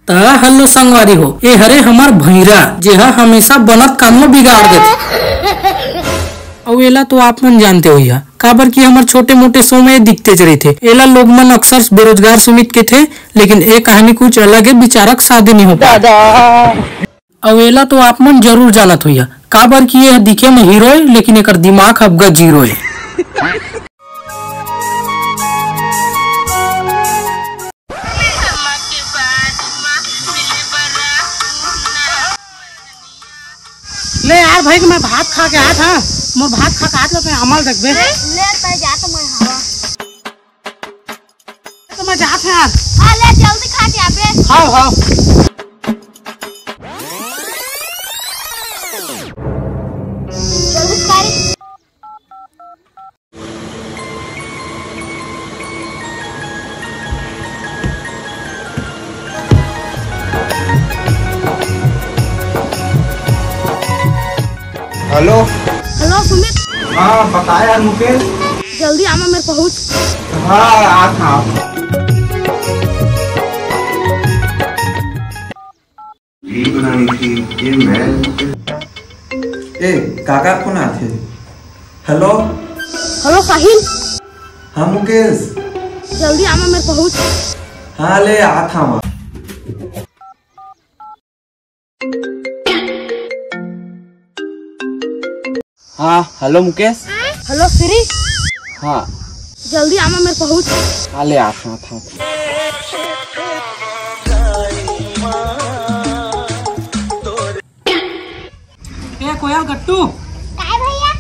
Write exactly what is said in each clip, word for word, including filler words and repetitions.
त hello संगवारी हो, ए हरे हमर भैरा, जेहा हमेशा बनत काम ल बिगाड़ देथे। अउ एला तो आप मन जानते होइहा, काबर कि हमर छोटे मोटे show में दिखतेच रहिथे। एला लोग मन अक्सर बेरोजगार सुमित कहिथे, लेकिन ए कहानी कुछ अलग हे, बिचारा के शादी नहीं हो पाए। अउ एला तो आप मन जरूर जानत होइहा, काबर कि ये दिखे में हीरो हे, लेकिन एकर दिमाग ह अबगा जीरो हे। ले यार भाई, मैं भात खा के आत हँव, मोर भात खा के आत ले, तैं हमला देखबे। ले, तैं जा त मैं हँव। त मैं जात हँव यार। हाँ, ले जल्दी खा के आबे। हाँ, हाँ। जल्दी खा रे। Hello। Hello सुमित। हाँ, बता यार मुकेश। जल्दी आमा, मैं पहुँच। हाँ, आत हँव। ये बनाई थी, ये मैं। ए, काकर फोन आथे? Hello। Hello साहिल। हाँ मुकेश। जल्दी आमा, मैं पहुँच। हाँ, ले आत हँव। हाँ, hello मुकेश। Hello श्री। हाँ। जल्दी आमा, मैं पहुँच। हाँ, ले आत हँव, आत हँव। ए कोयल गट्टू। काय भैया?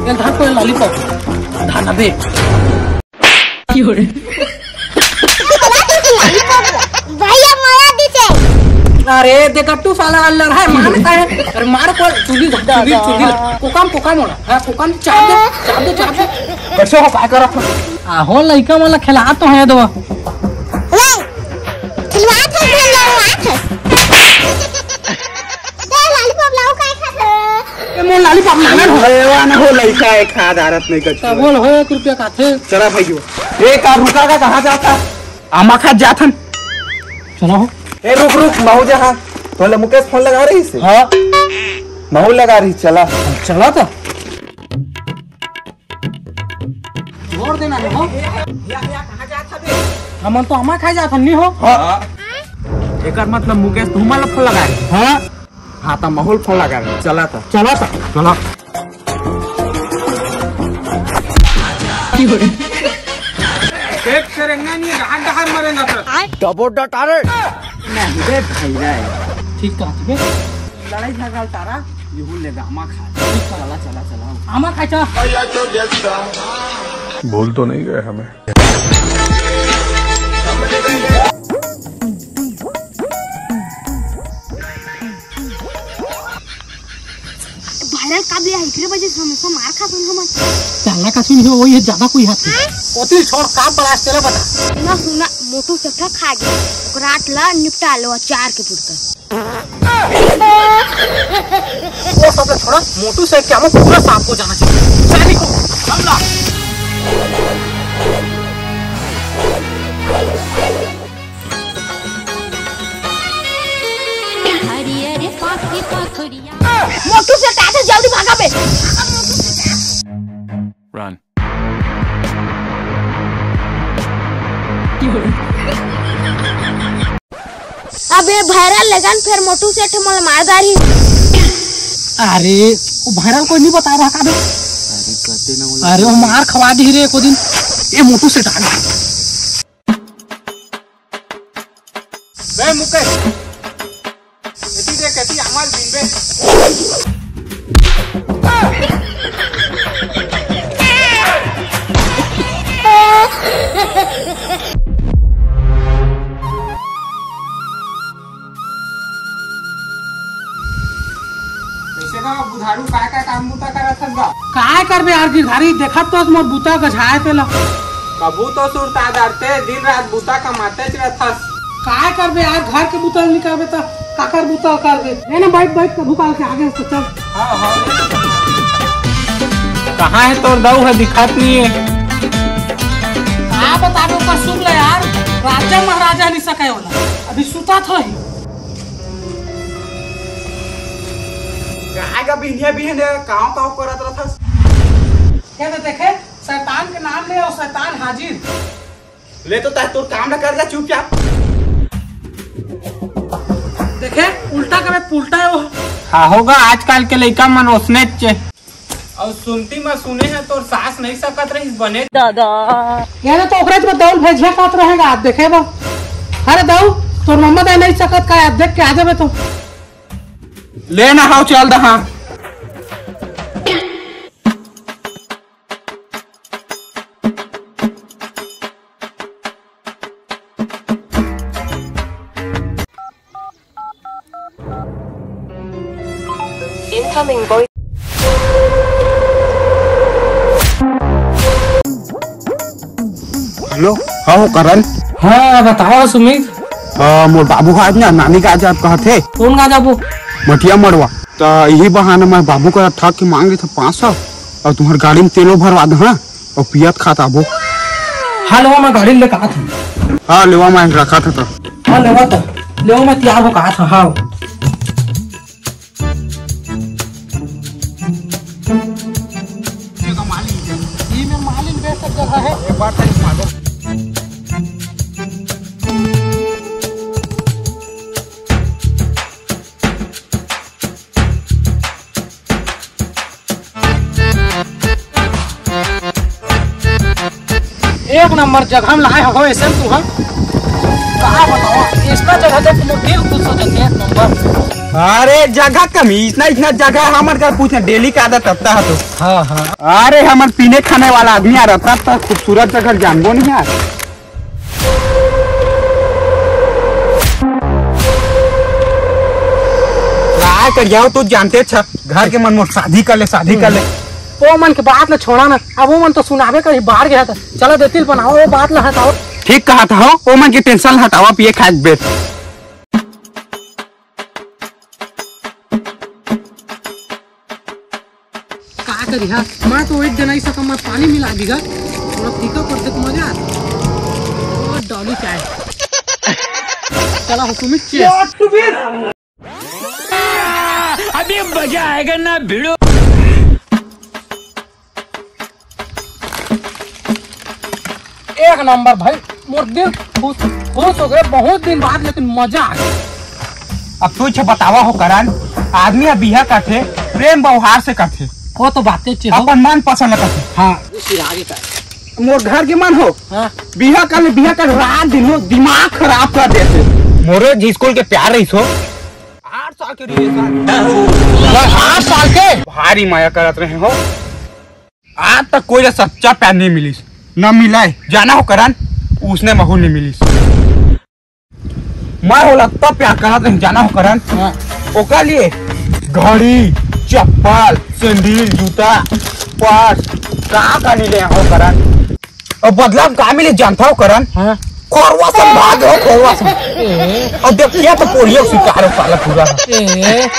ए धर कोयल lollipop। धर ना बे। भैया मोला दीजिए। अरे दे गट्टू साला अल्लर हे, मार का हे? अरे मार कोयल, चुंदी, चुंदी, चुंदी। कोकम, कोकम होला। हाँ, कोकम चाप दे, चाप दे, चाप दे। कैसे हो, काय करत हो? आहो, लइका मन ला खिला तो हे दो। ले, खिलवा थे, खिलवा थे। दे lollipop लाओ, काय खाथे? ए, मोर lollipop मांगन हो। अरे वाह ना हो, लइका एक हाथ आरत नहीं करता। बोल हो, एक रुपया खाथे। चला भाई, ए का रुका का, कहाँ जाता? आमा खात जाथन। चला हो। ए रुक रुक, महू जहाँ तोला मुकेश फोन लगा रहिसे। हाँ। महू लगा रहिस, चला। चला तो। जोर देना रे हो। हमन तो आमा खाए जाथन, नहीं हो? हाँ। एकर मतलब मुकेश तुमन ला फोन लगा रहे। हाँ। हाँ, त महू ल फोन लगा रहे। चला त। चला त। चला। एक से रेंगा नहीं, डहार डहार मरेंगा तो। डबो डटारे। नहीं रे भाई रे। ठीक कहा थे बे। लड़ाई झगड़ा तारा, यहू ले आमा खा। चला, चला, चला। आमा खा, चला। भूल तो नहीं गए हमें। Viral काबर ले हे, एकरे वजह से हमेशा मार खाथन हमन। चलना का सुन हो, वही है, ज्यादा कोई हाथ नहीं। ओती छोड़, का बलास तेला बता। ना सुना, मोटू सेठ खा गया। ओकरा आट ला निपटा लो, अचार के पुरता। वो सब छोड़ा, मोटू सेठ के आमा पूरा सांप को जाना चाहिए। जा निको, हमला। हरियर पाखी पखुरिया। मोटू सेठ आथे, जल्दी भागा बे। Run। अबे viral लेगन, फेर मोटू सेठ मोला मार डारी। अरे, वो viral कोई नहीं बता रहा का बे? अरे, वो मार खवा दी रे एको दिन। ए, मोटू सेठ आ गया। बे मुकेश, एती देख, एती आमा ल बीन बे। कैसे का बुधारू, काय काय काम बूता करत हस गा? काय करबे यार गिरधारी, देखत तो हस मोर बूता गझाए तेला। कभू तो सुरता डरते, दिन रात बूता कमातेच रहथस। काय करबे यार, घर के बूता ल नइ करबे त काकर बूता ल करबे? ले ना, बैठ बैठ, कभू काल के आगे हस त चल। हाँ, हाँ। कहाँ हे तोर दाऊ ह, दिखात नहीं हे। का बताबे, ओकर सुन ले यार। राजा महाराजा नहीं सके वाला, अभी सुता था ही। काय का बिहनिया बिहनिया काव काव करत रहथस? क्या तो देखे, शैतान के नाम ले और शैतान हाजिर। ले तो तैं तोर काम ना कर ले चुपचाप। देखे, उल्टा करे पुल्टा है वो। हाँ होगा, आजकल के लइका मन ओसने चे। और सुनती मैं सुने हैं तोर सास नहीं सकत रहिस बने। दादा। ये ना तो ओकरे तो दौल भेजिया खात रहेगा, आप देखे बा। अरे दाऊ, तोर मम्मा दाई नहीं सकत का, आप देख के आ जाबे तो। ले ना हाव चल दहा। Incoming voice। हेलो, हाँ हो करण। हाँ, बताओ सुमित। आ, मोर बाबू आज ना नानी का जाब कहत हे। कौन का जाबो? मटिया मड़वा। त यही बहाना मैं बाबू का ठग के मांग लेथव पाँच सौ और तुम्हार गाड़ी में तेलो भरवा दे, हाँ? और पियत खात आबो। हाँ, लेवा मैं गाड़ी ले का था। हाँ, लेवा मैं रखा था तो। हाँ, लेवा तो। लेवा मैं तैयार हो का था, हाँ। एक नंबर जगह में लाए हो ऐसे तू, हाँ? का बताओ, ऐसा जगह देख के मोर दिल खुश हो जाते, एक नंबर। अरे जगह कमी, इतना, इतना जगह हमर घर पूछना, डेली का आदत रहता है तो। हाँ, हाँ। अरे हमर पीने खाने वाला आदमी आ रहता तो खूबसूरत जगह जानबो नहीं यार। का करिया हो, तू जानते छ, घर के मन मोर शादी कर ले, शादी कर ले। ओ मन के बात ल छोड़ा ना, अब वो मन तो सुनाबे करी, बाहर गया था। चलो देतिल बनाओ, वो बात ल हटाओ। ठीक कहा था हो, ओ मन के टेंशन हटावा, पिए खाए बेच। का करी हा? मैं तो एक जनाई सकम, मैं पानी मिला दीगा। थोड़ा फीका कर दे तो मजा आ। ओ डॉली चाय। चला हो सुमित, cheers। अभी मजा आएगा ना भिड़ो। एक नंबर भाई, मोर दिल खुश, खुश हो गए, बहुत दिन बाद, लेकिन मजा आ गया। अब तू छे बतावा हो करण, आदमी ह बिहा करथे, प्रेम व्यवहार से करथे। वो तो बातें चे हो। अपन मन पसंद करथे। हाँ। मोर घर के मन हो, हाँ। बिहा कर ले, बिहा कर, रात दिन हो, दिमाग खराब कर देथे। मोरो जी स्कूल के प्यार रहिस हो। आठ साल के रिलेशन। बस आठ साल के? भारी मया करत रहे हो। आज तक कोई ला सच्चा प्यार नहीं मिलिस, न मिला है। जाना हो करण, उसने महू नहीं मिलिस। मैं होला तब प्यार करत रहे, जाना हो करण। हाँ। ओकर लिए घड़ी, चप्पल, सैंडल, जूता, पर्स, का का नहीं ले हो करण। और बदला में का मिले जानता हो करण? हाँ। खोरवा संभाल हो, खोरवा संभाल। ए। और देखिए तो पोलियो शिकार है साला पूरा। ए।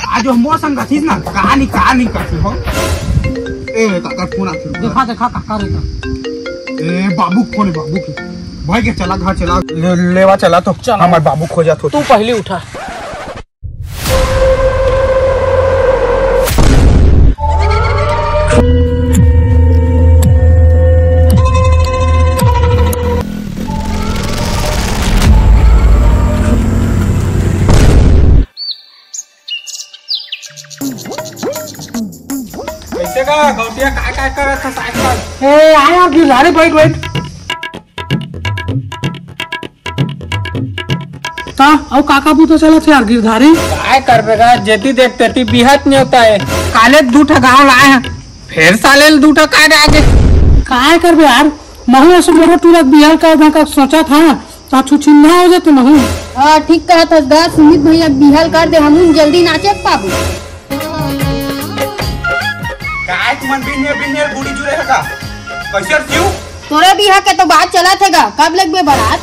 आज हम वो संगठित ना, कहानी, कहानी करते हो। ए, काका फोन आते हो। देखा, देखा, काका रे का। ए, बाबू के फोन है, बाबू के। भाई के चला, घर चला, ले, लेवा चला तो चला। हमारे बाबू खो जात हो। तू पहले उठा। कैसे का गौटिया काय काय करत हस आजकल? ए, आया गिरधारी, बैठ, बैठ। ता, अउ का का बूता चलत हे यार गिरधारी? काय करबे गा, जेती देख तेती बिहत नेवता हे। काले दू ठा गाँव लाए हैं, फेर साले ल दू ठा काय आगे। काय करबे यार, महू असो मोरो टूरा के बिहा कर दा का सोचत हँव, ता छुछिन्हा हो जाते महू। हाँ, ठीक कहत हस गा, सुमित भैया बिहा ल कर दे, हमू जल्दी नाचे पाबो। काय तुमन बिन्ने बिन्ने बूढ़ी जुरे हे का? कैसे क्यों? तोरे बिहा के तो बात चलत हे गा, कब लगबे बारात?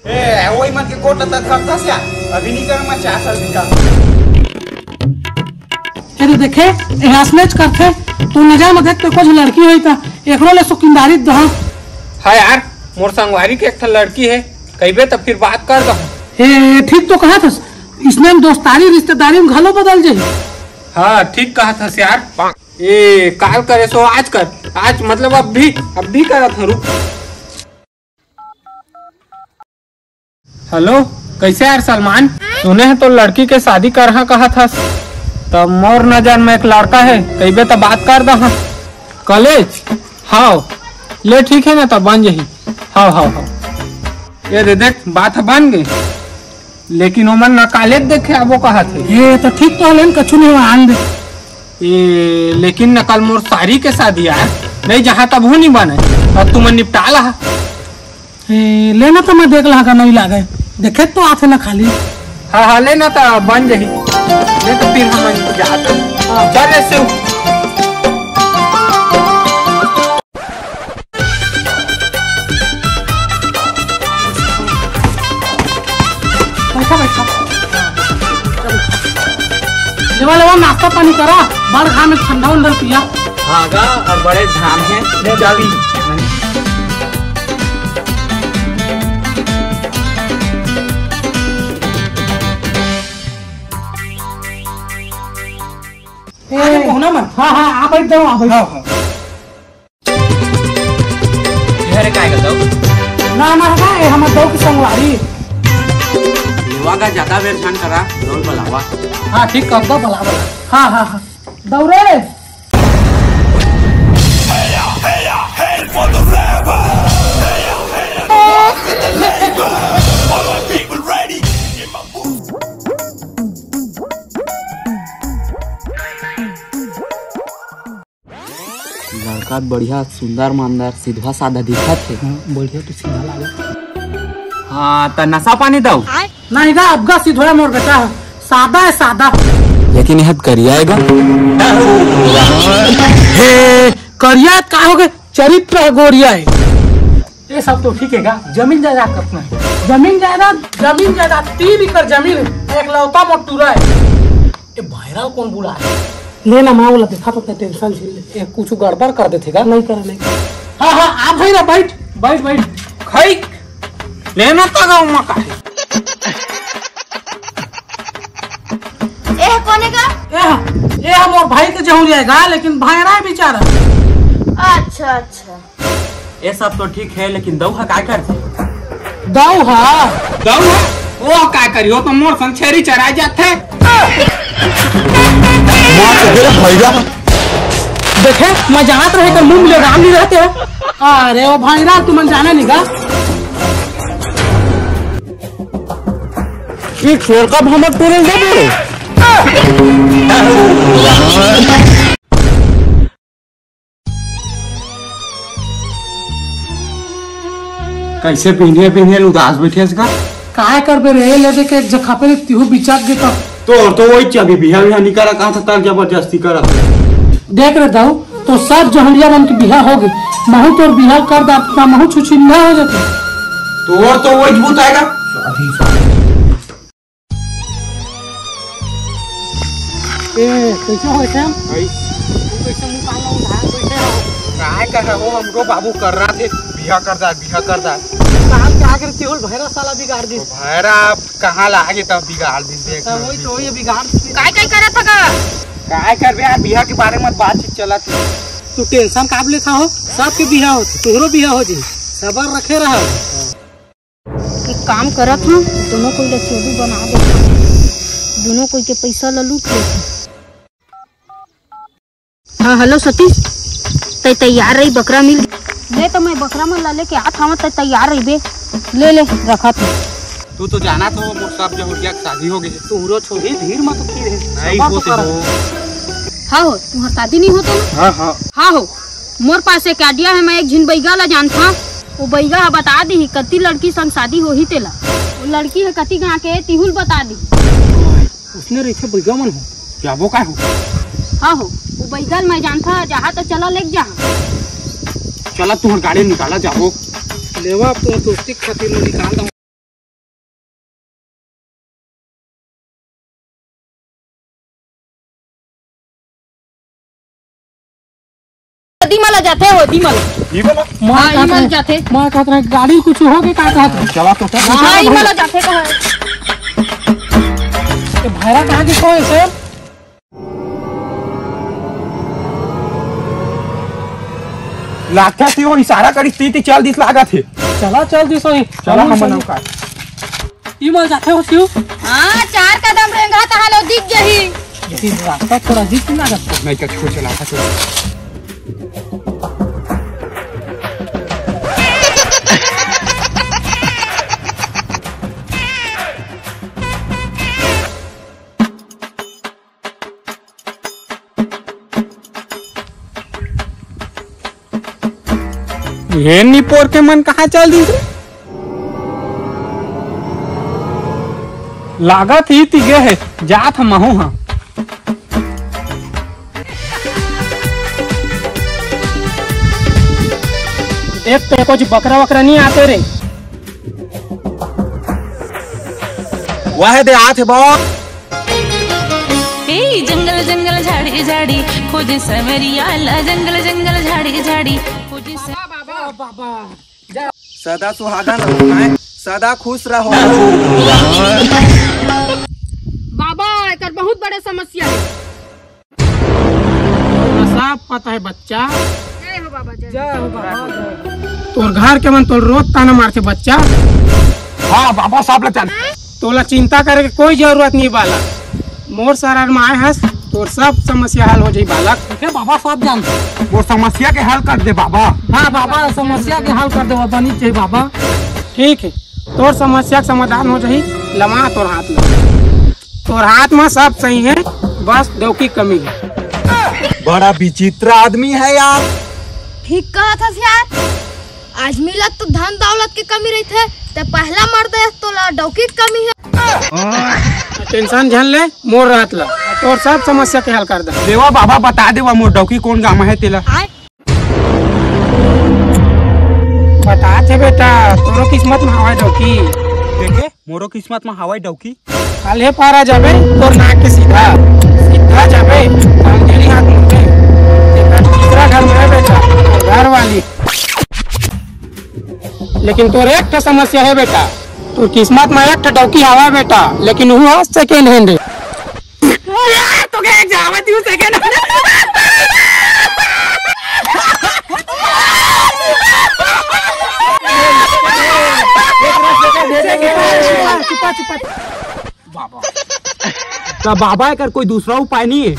ए, वही मन के कोट तक खरीदा से, अभी नहीं करना चाह सर बिका। ए तो देखे, ए हंसने च करथे, तो न जा मत देख, तो कुछ लड़की होई ता, एकरो ले सुकिंदारी दहा। हाँ यार, मोर संगवारी के एक ठन लड़की हे, कहिबे त फिर बात कर दहूं। ए, ठीक तो कहत हस, इसने में दोस्तारी रिश्तेदारी में घलो बदल जाही। हाँ, ठीक कहत हस यार। ए, काल करे सो आज कर, आज मतलब अब भी, अब भी करत हूँ, रुक। हेलो, कैसे यार सलमान? सुने हैं तो लड़की के शादी करहा कहत हस, त मोर नजर में एक लड़का है, कहिबे त बात कर दहा। कॉलेज? हाव, ले ठीक है ना, त बन जही। हाव, हाव, हाव। ये दे देख, बात ह बन गई, लेकिन ओमन न कॉलेज देखे आबो कहत है। ये तो ठीक तो हले न, कछु नहीं हुआ, आन दे। ए, लेकिन न कल मोर सारी के शादी यार, नहीं जहाँ तब हो नहीं बने, अब तुमन निपटा ला। ए, लेना तो मैं देख ला, अगर नहीं लागे, देखे तो आथे ना खाली। हाँ, हाँ, लेना तो बन जही, नहीं तो फिर हम जाते। हाँ। चल, ऐसे। बैठा, बैठा। लेवा, लेवा, नाश्ता पानी करा, बड़ घाम में ठंडा उंडा पिया। भागा और बड़े घाम है, ले चल। ए, अरे, मोहना मन। हाँ, हाँ, आ बैठ जाओ, आ बैठ। हाँ, हाँ। घर काय का दऊ? ना, ना, ना, ये हमर दऊ के संगवारी। लेवा का ज्यादा बेर झन करा, दऊ बलावा। हाँ, ठीक, कब दऊ बलावा। हाँ, हाँ, हाँ। दऊ रे। लड़का बढ़िया, सुंदर मानदार, सीधा साधा दिखत हे। हाँ, बढ़िया तो सीधा लागत। हाँ, त नशा पानी दऊ। नहीं गा, अब गा सीधा मोर बेटा है, सादा है, सादा। लेकिन यह करिया है गा। हे, करिया का हो गए? चरित्र है गोरिया है। ये सब तो ठीक है गा, जमीन जायदाद कितना है? जमीन जायदाद, जमीन जायदाद तीन एकड़ जमीन है, एकलौता मोर टूरा है। ए, भैरा कौन बुला है? ले ना, मैं बोला देखा तो टेंशन झेल ले। ए, कुछ गड़बड़ कर देथे गा? नहीं करे, नहीं करे। हाँ, हाँ, आ भैरा, बैठ, बैठ, बैठ। खाई, लेना तो गा, उमा का है। ए, कोने का? ए, ए, मोर भाई के जहूरिया है गा, लेकिन भैरा है बेचारा। अच्छा, अच्छा। ये सब तो ठीक है, लेकिन दऊ ह काय करथे? दऊ ह? दऊ ह? ओ काय करी, ओ तो मोर संग छेरी चराए जाथे। मार तो गेले भैया। देखे, मैं जानत रहे कि मुंह में लगाम नहीं रहते हो। अरे ओ भैरा, तुमन जाने नहीं गा? ये शेर का भमक तोड़े दे मेरे। कैसे पीढ़िया पीढ़िया उदास बैठे हस का? काय करबे रे, ले दे के एक जखा पे तिहू बिचाक गे तब। तोर तो वही चाबी बिहा बिहा नहीं करा, कहा था तर जबरदस्ती करा। देख रे दाऊ, तो सब जहुरिया मन के बिहा हो गए, महू तोर बिहा कर दा, ना महू छुछिंदा हो जाते। तोर तो वही भूत आएगा। ए, कैसे हो श्याम? भाई। तू कैसे मुंह काला उधार बैठे हो? काय कर रहा हो? हमको बाबू कर रहा थे, बिहा कर दा, बिहा कर दा। काम क्या कर केवल भैरा साला बिगाड़ दी। तो भैरा अब कहाँ ला आगे तब बिगाड़ दी, देख। तो वही तो, ये बिगाड़ दी। काय काय करत था का? काय करबे यार, बिहा के बारे में बातचीत चला थी। तू टेंशन काब लेता हो? सबके बिहा हो, तोहरो बिहा हो जी। सबर रखे रहा। एक काम करत हूँ, दोनों कोई ला चोदू बना दे, दोनों कोई के पैसा ला लूट ले। हाँ, हेलो सतीश, तै तैयार रही, बकरा मिल। ले तो मैं बकरा मन ला लेके आत हूँ, तै तैयार रही बे। ले ले, रखा था। तू तो जाना तो मोर सब जहुरिया के शादी हो गई। तोहरो छोड़ी धीर मत की रे। नहीं होते हो। हाँ हो, तुम्हार शादी नहीं होते ना? हाँ, हाँ। हाँ हो, मोर पास एक आइडिया है, मैं एक झिन बैगा ला जानता हूँ। वो बैगा ह बता दी कति लड़की संग शादी होही तेला। वो लड़की है कति गाँव के तिहुल बता दी। उसने रहिथे बैगा मन हो, जाबो काय हो? हाँ हो, वो बैगा ल मैं जानता, जहाँ तो चला लेके जा। चला तुहर गाड़ी निकाला जाबो। लेवा तो दोस्ती खातिर मैं निकाल दऊँ। दिमल जाथे हो, दिमल। ई वाला? हाँ, इमल जाथे। मैं कहत रहे, गाड़ी कुछ हो के का कहत रहे? चला तो, चला। हाँ, इमल जाथे कहा। ये भैरा कहाँ के खोए सर? लागत हे वो इशारा करिस, ती, ती चल दिस लागत हे। चला, चल दिस वही। चला, हम चल। नौका। ई मल जाथे हो शिव। हाँ, चार कदम रेंगा त हालो दिख जही। लेकिन रास्ता थोड़ा अजीब सी लागत हे। नहीं, कछु चला, कछु। ये निपोर के मन कहाँ चल दिस रे? लागत ही ती गे हे, जात हम आहूँ हाँ। देख तो कुछ बकरा वकरा नहीं आते रे। वाह दे आत हे बा। ए जंगल जंगल झाड़ी झाड़ी खोजे सवरिया ला, जंगल जंगल झाड़ी झाड़ी खोजे स- सदा सुहागन रहो, सदा खुश रहो। बाबा, एकर बहुत बड़े समस्या हे। तोला सब पता हे बच्चा। जय हो बाबा, जय। जय हो बाबा। तोर घर के मन तोर रोज ताना मारथे बच्चा। हाँ बाबा, सब ला जान। तोला चिंता करे के कोई जरूरत नहीं बालक। मोर शरण में आए हस, तोर सब समस्या हल हो जाई बालक। ठीक हे बाबा, सब जान। मोर समस्या के हल कर दे बाबा। हाँ बाबा, समस्या के हल कर दे, बनी चाहिए बाबा। ठीक हे, तोर समस्या के समाधान हो जाही। लमा तोर हाथ ला। तोर हाथ में सब सही हे, बस डौकी कमी हे। बड़ा विचित्र आदमी हे यार। ठीक कहत हस यार, आदमी ला तो धन दौलत के कमी रहिथे, ते पहला मर्द हे, तोला डौकी के कमी हे। टेंशन झन ले, मोर रहत ला तोर सब समस्या के हल कर दे। देवा बाबा बता देवा मोर डौकी कोन गाँव में हे तेला। बतात हे बेटा, तोरो किस्मत में हवय डौकी। देखे, मोरो किस्मत में हवय डौकी। काल्हे पारा जाबे, तोर नाक के सीधा, सीधा जाबे, त अंधेरी हाथ मुड़बे। तेकर तीसरा घर में हे बेटा, तोर घर वाली। लेकिन तोर एक ठो समस्या हे बेटा, तोर किस्मत में एक ठो डौकी हवय बेटा, लेकिन उहू ह second hand हे। तो क्या एक जावत ही second hand? चुपा, चुपा। बाबा। त बाबा, एकर कोई दूसरा उपाय नहीं हे?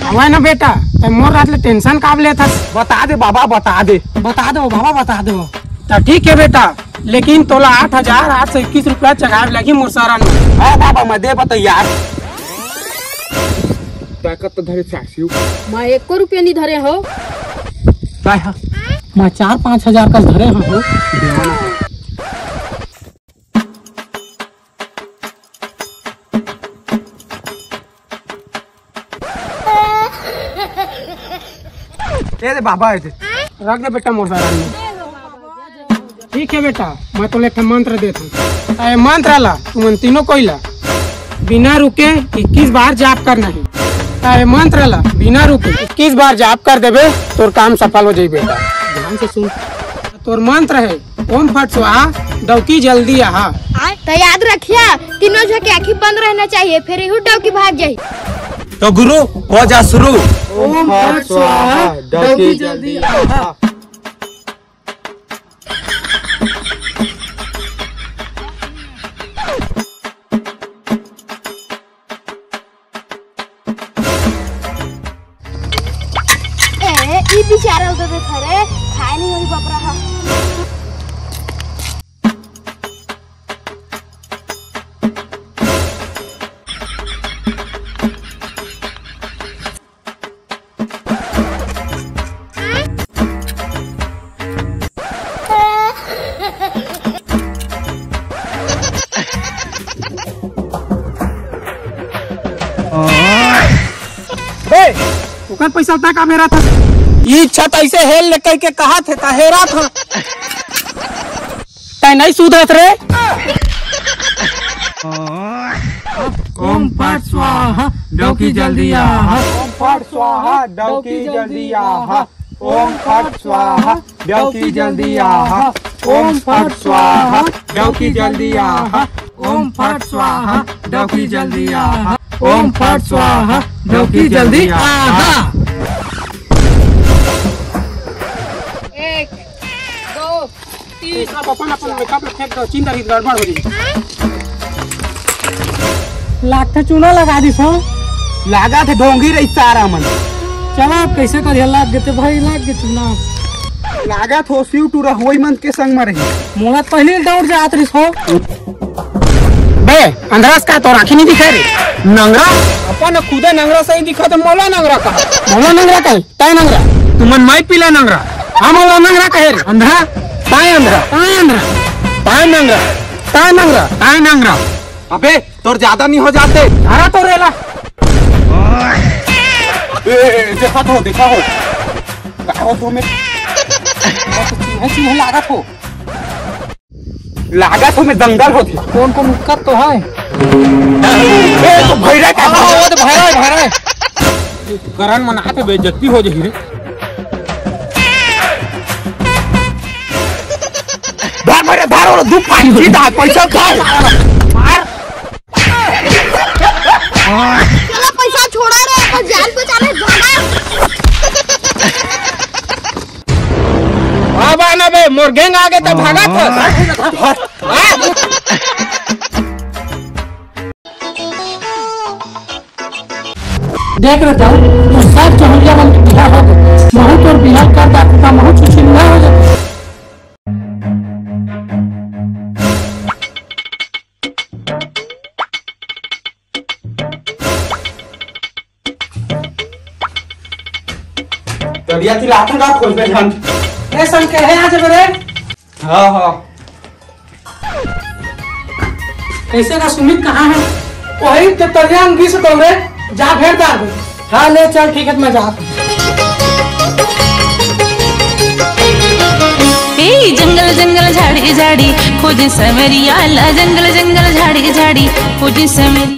हवय ना बेटा, ते मोर रात ले टेंशन काबर लेत हस? बता दे बाबा, बता दे। बता दो बाबा, बता दो। त ठीक हे बेटा, लेकिन तोला आठ हजार आठ सौ इक्कीस रुपया चघाए लगही मोर शरण में। हाँ बाबा, मैं देबो तैयार। ताकत तो धरे चासियो। मैं एको रुपया नहीं धरे हो। काय हा? मैं चार पाँच हजार का धरे हूँ। ए दे बाबा, ए दे। रख दे बेटा मोर शरण में। ठीक हे बेटा, मैं तोला एक ठन मंत्र देत हूँ। ए मंत्र ला, तुमन तीनों कोई ला बिना रुके इक्कीस बार जाप करना हे। ए मंत्र ला बिना रुके इक्कीस बार जाप कर देबे, तोर काम सफल हो जाई बेटा। ध्यान से सुन, तोर मंत्र हे ओम फट स्वाहा, डौकी जल्दी आहा। तो याद रखिया, तीनों झन के आँखी बंद रहना चाहिए, फिर इहू डौकी भाग जाही। तो गुरु, हो जा शुरू। ओम फट स्वाहा, डौकी जल्दी आहा। ए, ई बेचारा उधर देख रे, खाए नहीं होई बकरा हा। बे, ओकर पैसा उतना का मेरा था? ई छत ऐसे हेल ले कह के कहा थे, का हेरा था? तै नहीं सुधरत रे। ओम फट स्वाहा, डौकी जल्दी आहा। ओम फट स्वाहा, डौकी जल्दी आहा। ओम फट स्वाहा, डौकी जल्दी आहा। ओम फट स्वाहा, डौकी जल्दी आहा। ओम फट स्वाहा, डौकी जल्दी आहा। ओम फट स्वाहा, डौकी जल्दी आहा। एक, दो, तीन। सब अपन अपन मेकअप में फेंक दो, चिंता रही गड़बड़ हो जाई। लागथे चूना लगा दिस हो। लागथे ढोंगी रही सारा मन। चला अब कैसे करिया, लाग गे ते भाई, लाग गे चूना। लागथे शिव टूरा होई मन के संग में रही। मोला पहले डर जात रहिस हो। बे, अंधरस का तोर आँखी नहीं दिखे रे? नंगरा? अपन खुदे नंगरा सही दिखा तो मोला नंगरा का? मोला नंगरा का? तय नंगरा? तुमन माई पीला नंगरा? हम मोला नंगरा कहे रे? अंधरा? तय अंधरा? तय अंधरा? तय नंगरा? तय नंगरा? तय नंगरा? अबे, तोर ज्यादा नहीं हो जाते? धारा तो रेला। ए, देखा तो, देखा हो। का हो तुम्हें? चिन्ह, चिन्ह लागत हो। लागत हो में दंगल होथे। कौन कौन उक्कत तो है? ए, तो भैरा का हाँ, वो तो भैरा है, भैरा है। करन मन आते बेइज्जती हो जाही रे। धर भैरा, धर, और दू पाई सीधा, पैसा खा। मार। चला पैसा छोड़ा रे, अपन जान बचा ले, भागा। अब आना बे, मोर गैंग आगे तो भागा था। देख रहे जाओ, तो सब चहुरिया मन के बिहार हो गए। महू तोर बिहार कर दा, का महू छुछी ना हो जाए। तरिया चिल्लाता का खोल पे ध्यान। ए संग के है आज मेरे। हाँ, हाँ। कैसे का सुमित कहाँ है? वही तो तरिया अंगी से दौड़े, जा भेड़ डाल दे। हाँ, ले चल, ठीक है, मैं जात हूँ। ए जंगल जंगल झाड़ी झाड़ी खोजे सवरिया ला, जंगल जंगल झाड़ी झाड़ी खोजे सवरिया।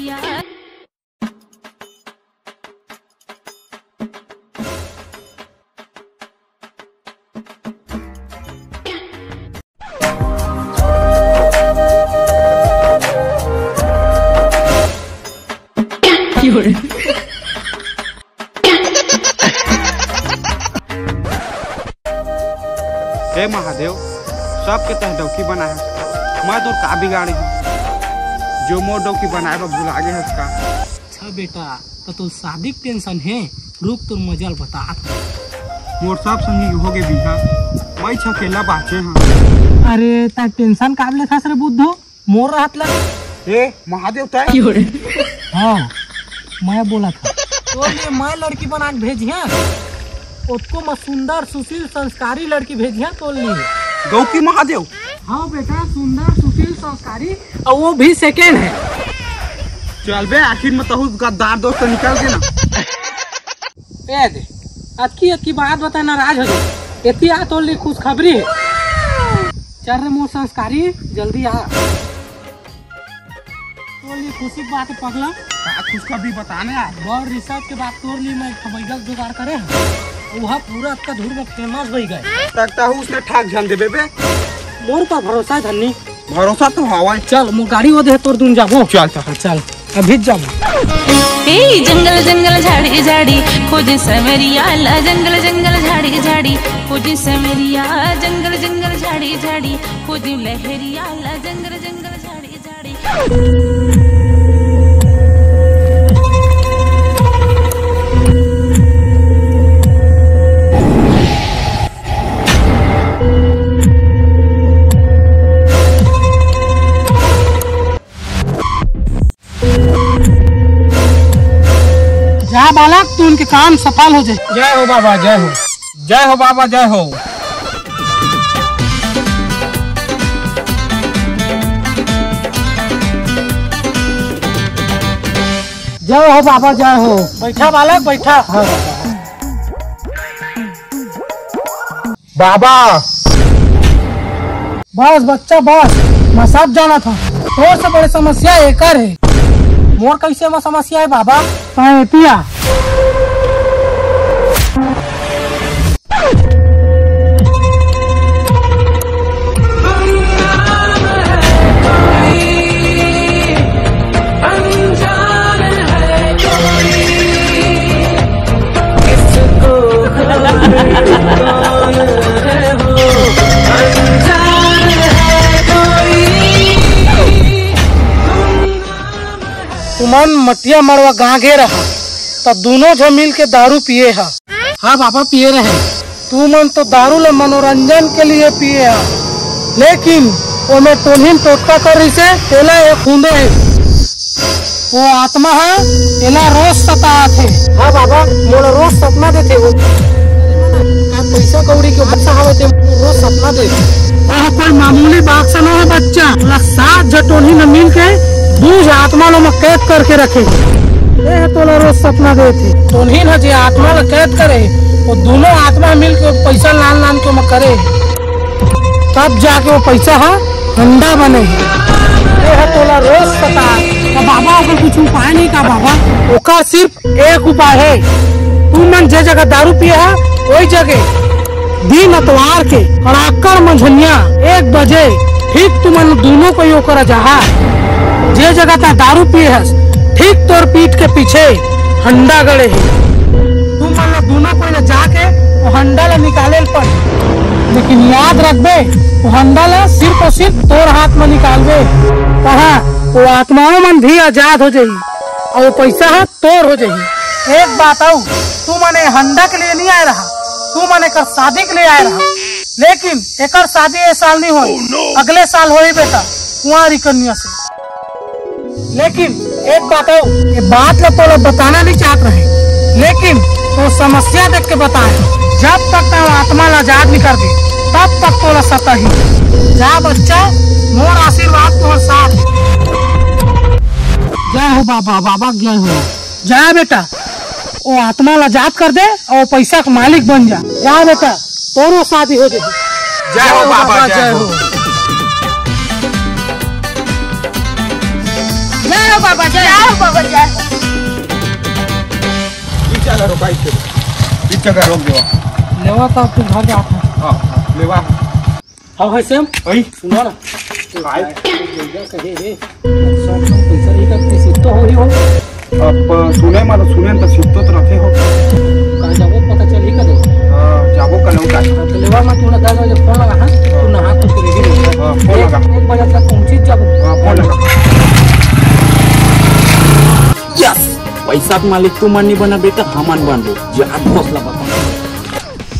हे महादेव, सबके तह डौकी बनाए हस, मैं तोर का बिगाड़े हूँ, जो मोर डौकी बनाए बर भुला गे हस का? अच्छा बेटा, तो तोर शादी के टेंशन है, रुक तोर मजा ल बतात हँव। मोर सब संगी हो गे बिहा, मैं अकेला बाँचे हँव। अरे, त टेंशन काबर लेथस रे बुद्धू? मोर रहत ला। ए, महादेव तय? हाँ, मैं बोलत हँव। तोर लिए मैं लड़की बना के भेजिहँव। ओतको म सुंदर, सुशील, संस्कारी लड़की भेजिहँव तोर लिए। डौकी महादेव? हाँ बेटा, सुंदर, सुशील, संस्कारी, और वो भी सेकंड है। चल बे, आखिर में तहू गद्दार दोस्त निकल गे ना। ए दे, अतकी, अतकी बात बता, नाराज हो जाए। एती आ, तोर लिए खुशखबरी है। चल रे मोर संस्कारी, जल्दी आ। तोर लिए खुशी के बात है पगला। का खुशखबरी बताना यार? बड़ रिसर्च के बाद तोर लिए मैं एक ठो बैठक जुगाड़ करे हँव। वह पूरा अतका धूर में फेमस होई गए। तक तहू उसने ठाक झन देबे बे। मोर पर भरोसा है धन्नी। भरोसा तो हवय। चल, मोर गाड़ी वो दे, तोर दून जाबो। चल, चल। हाँ, चल, अभी जाबो। ए जंगल जंगल झाड़ी झाड़ी खोजे सवरिया ला, जंगल जंगल झाड़ी झाड़ी खोजे सवरिया, जंगल जंगल झाड़ी झाड़ी खोजे लहरिया ला, जंगल जंगल झाड़ी झाड़ी। जा बालक, तू उनके काम सफल हो जाए। जय हो बाबा, जय हो। जय हो बाबा, जय हो। जय हो बाबा, जय हो। बैठा बालक, बैठा। हाँ। बाबा। बस बच्चा बस, मैं सब जानत हँव। तोर से बड़े समस्या एकर हे। मोर कैसे में समस्या हे बाबा? हाँ, एती आ। तुमन मटिया मड़वा गांगे रहा, त दूनों झ मिल के दारू पिए हा। हाँ बाबा, पिए रहे। तुमन तो दारू ला मनोरंजन के लिए पिए हा, लेकिन ओमे टोनहीन टोटका कर रिसे, तेला ए खूंदे हे। वो आत्मा हा, एला रोज सताथे। हाँ बाबा, मोला रोज सपना देथे वो। का पैसा कौड़ी के बक्सा हवे ते रोज सपना दे। वह कोई मामूली बक्सा ना है बच्चा, ओला सात झ टोनहीन मिल के दू झ आत्मा ला ओमा कैद करके रखे। ए तोला रोज सपना देथे। टोनहीन ह जे आत्मा ला कैद करे, वो दूनों आत्मा मिल के पैसा लान लान के ओमा करे, तब जाके वो पैसा हा हंडा बने। ए ह तोला रोज सता। त बाबा ओकर कुछ उपाय नहीं का बाबा? ओकर सिर्फ एक उपाय है, तुमन जे जगह दारू पिए हा, वही जगह दिन अतवार के कड़ाकड़ मंझनिया एक बजे ठीक तुमन दूनों कोई ओकरा जाहा, जे जगह ता दारू पिए हस, ठीक तोर पीठ के पीछे हंडा गड़े हे। तुमन ला दूनों कोई ला जाके वो हंडा ला निकाले ल पड़े, लेकिन याद रखबे, वो हंडा ला सिर्फ और सिर्फ तोर हाथ में निकालबे। कहा, वो आत्माओं मन भी आजाद हो जाही और वो पैसा हा तोर हो जाही। एक बात अउ, तुमन ए हंडा के लिए नहीं आए रहा, तुमन एकर शादी के लिए आए रहा। लेकिन एकर शादी ए साल नहीं होई, अगले साल होई बेटा, कुंवारी कन्या से। लेकिन एक बात अउ, ये बात ला तोला बताना नहीं चाहत रहे, लेकिन तो समस्या देख के बताए, जब तक तोर आत्मा ला आजाद नहीं कर दे, तब तक तोला सताही। जा बच्चा, मोर आशीर्वाद तोर साथ। जय हो बाबा, बाबा जय हो। जा बेटा, ओ आत्मा ला आजाद कर दे और पैसा के मालिक बन जा। जा बेटा, तोरो शादी हो जाही। जय हो बाबा, जय हो। जय हो बाबा, जय हो बाबा, जय हो। बीच जगह रोक, बीच जगह रोक देवा। लेवा तो तू घर जात है। हाँ, लेवा। हाँ भाई श्याम, भाई। सुना ना। काय? भैया कहे हे, अच्छा, अच्छा, पैसा नहीं करते, सीख तो हो ही हो। अब सुने, मतलब, सुने तो सीख तो रहते हो। कहाँ जाबो, पता चल ही कर दो। हाँ, जाबो कर लो का। हाँ, तो लेवा, मैं तू ना दस बजे फोन लगा, हाँ? तू नहा, तू ready हो। हाँ, फोन लगा। एक, एक बजे तक पहुँची जाबो। हाँ, फोन लगा। यस, पैसा के मालिक तुमन नहीं बना बेटा, हमन बन दो। जात बस ला बता।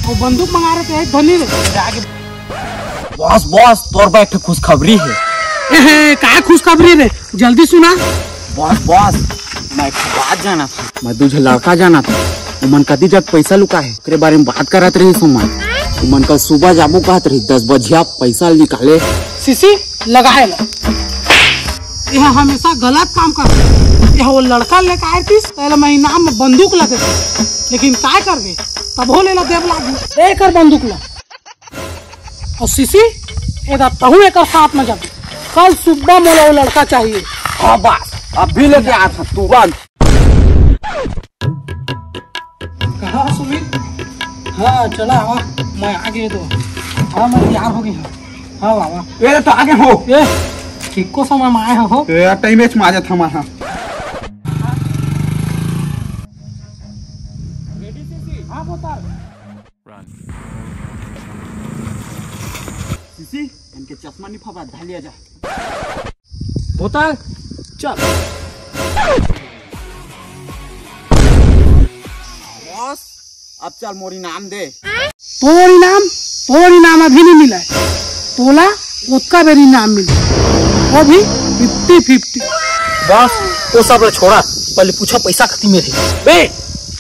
वो बंदूक मंगा रहे थे, एक धनी रे। बॉस, बॉस, तोर बर एक ठो खुशखबरी हे। एहे, का खुशखबरी रे? जल्दी सुना। बॉस, बॉस, मैं एक ठो बात जानत हँव। मैं दू झन लड़का जानत हँव। उमन कति जग पैसा लुका हे, ओकरे बारे में बात करत रहिस उमन। उमन कल सुबह जाबो कहत रहिस, दस बजिया पैसा निकाले। सीसी, लगा हे ला। यह हमेशा गलत काम करथे। यह वो लड़का लेके आए रहिस, त एला मैं इनाम में बंदूक ला देतेंव। लेकिन काय करबे, तभो ले ला देब लागी। दे एकर बंदूक ला। अउ सीसी, एदा तहूँ एकर साथ में जाबे। कल सुबह मोला वो लड़का चाहिए। हाँ बॉस, अभी लेके आत हँव तुरंत। कहाँ हो सुमित? हाँ, चला आवा, मैं आ गे तो। हाँ, मैं तैयार हो गे हँव। हाँ बाबा। ए, त आ गे हो। ए, ठीक को समय में आए हो। ए, टाइम एच माजत हमारा। हाँ, बोतल। सीसी, इनके चश्मा नहीं फबा, धर लिया जा। बोतल, चल। बॉस, अब चल मोर इनाम दे। तोर इनाम, तोर इनाम अभी नहीं मिला है। तोला ओतका बेर इनाम मिली, वो भी फिफ्टी फिफ्टी। बॉस, वो सब ला छोड़ा, पहले पूछा पैसा कति में हे। बे,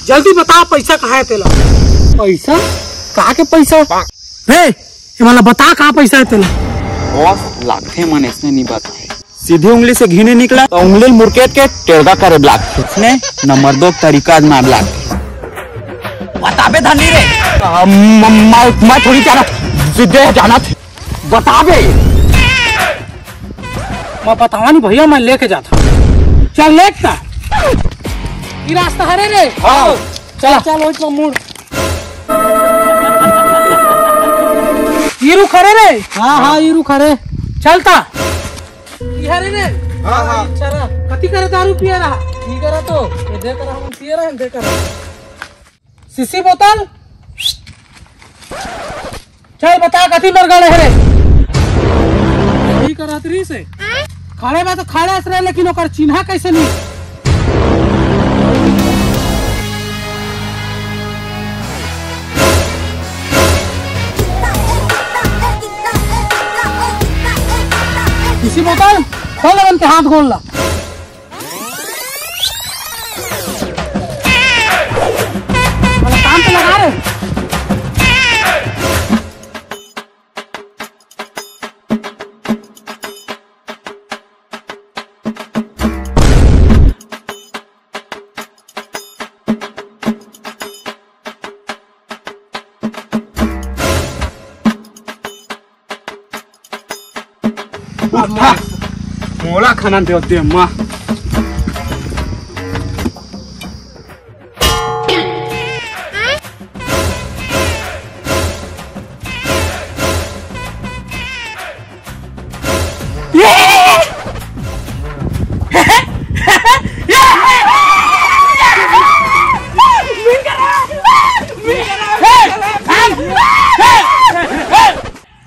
जल्दी बता पैसा कहाँ हे तेला। पैसा? का के पैसा? रे, ये वाला बता कहाँ पैसा हे तेला। बॉस, लागथे मन ऐसने नहीं बताए। सीधी उंगली से घी नहीं निकला, तो उंगली मुरकेट के टेड़गा करे लागथे। इसने नंबर दो तरीका आजमाए लागथे। बताबे धनी रे। आ, म-, म-, मैं थोड़ी जाना, सीधे जाना थे। बताबे। मैं बतावा नहीं भैया, मैं लेके जात हँव। चल लेट का। ये रास्ता हरे रे। हाँ। चला। चल, ओइच म मुड़। ये रुख हरे रे। हाँ, हाँ, ये रुख हरे। चलता। ये हरे रे। हाँ, हाँ। चला। कति करा दारू पिया रहा? ये करा तो, ये दे करा, हम पिया रहा, दे करा। शीशी बोतल। चल बता, कति मेर गड़े हरे? यही करत रहिस हे। खड़े में तो खड़े से रहे, लेकिन ओकर चिन्हा कैसे नहीं? शीशी बोतल, खोल अपन के हाथ गोड़ ला। वाला काम तो लगा रे। उठा, मोला खाना दे दे माँ।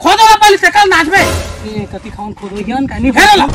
खोदो ला पहले, तेकर नाचबे। ए, कति खाऊं खोदो, ज्ञान का नहीं फेर ला।